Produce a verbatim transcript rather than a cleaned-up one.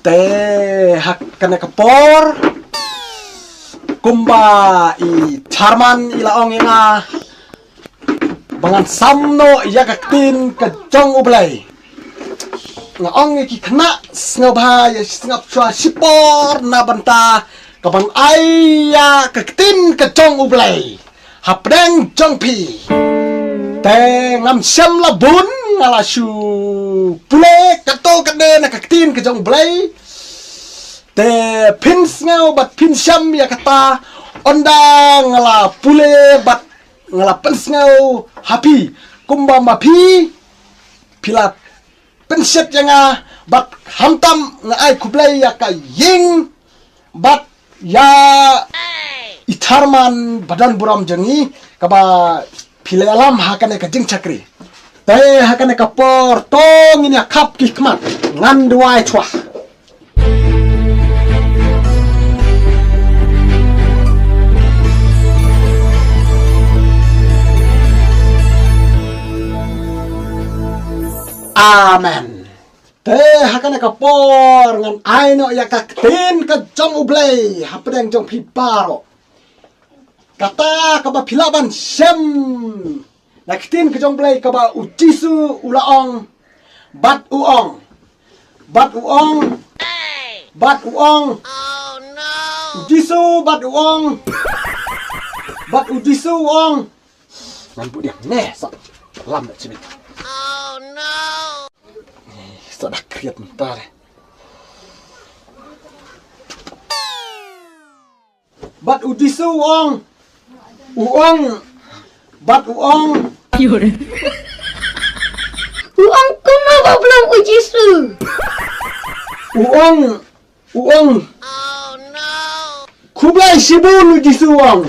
Te ha kane ka por, kumba i Tharman i la ong ïa nga ba ngan sam noh ïa ka ktien ka jong U Blei. Nga ong ïa ki khynnah, sngewbha ïa sngap shuwa shipor na bynta ka ban ai ïa ka ktien ka jong U Blei hapdeng jong phi. Te ngam shem la bun, nga la shu pule katto katne na ka ktien ka jong U Blei. Te phin sngew bad phin shem ïa kata, ynda nga la pule bad nga la pynsngew ha phi, kumba ma phi phi la pynshet ïa nga, bad khamtam nga ai khublei ïa ka ïing bad ïa i Tharman ba don burom jong ngi, kaba phi la ïalam ha kane ka jingshakri. Te ha kane ka por to ngin ïa khap ki khmat, ngan duwai shuwa. Amen. Te ha kane ka por ngan ai noh ïa ka ktien ka jong U Blei hapdeng jong phi baroh. Kata kaba phi lah ban shem na ka ktien ka jong U Blei, kaba U Jisu u la ong, bad u ong, bad u ong, bad u ong. U Jisu bad u ong, bad U Jisu u ong. Ngan buh diang ne sa lam na chimit. Sa da kriat mynta re. Bad U Jisu u ong, u ong, bad u ong. U ong kumno ba u long U Jisu? U ong, u ong. Khublei shibun, U Jisu u ong.